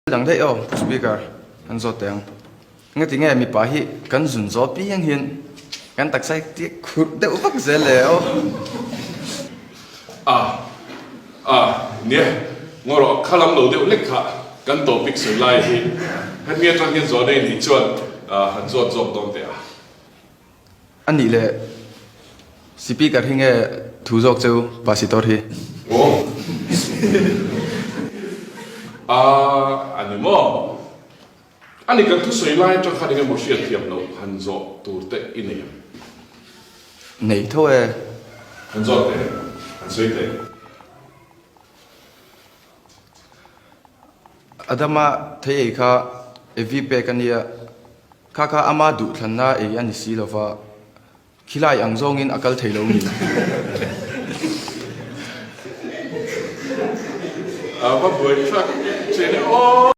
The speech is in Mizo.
Dang daih aw Pu Speaker, kan zawt teh ang. Engati nge mipa hi kan zun zawh piang hian kan taksa hi tia khurh deuh vak zel le aw. A, a, nia, ngaw rawh, kha lam lo deuh lek kha kan topic sawi lai hi hemi atang hian zawh nei nih chuan han zawt zawk dawn teh a. A nih leh Speaker hi nge thu zawk cheu Pasitor hi? Aw. A a ni maw? A ni kan thusawi lai atang khan engemaw hriatthiam loh han zawh tur te i nei em? Nei tho e. Han zawh teh, han sawi teh. Adama thei ei kha Evi pek a nia. Kha kha ama duhthlanna ei a ni si lova, khilai ang zawngin a kal thei lo ni. A va buai thlak che ne aw.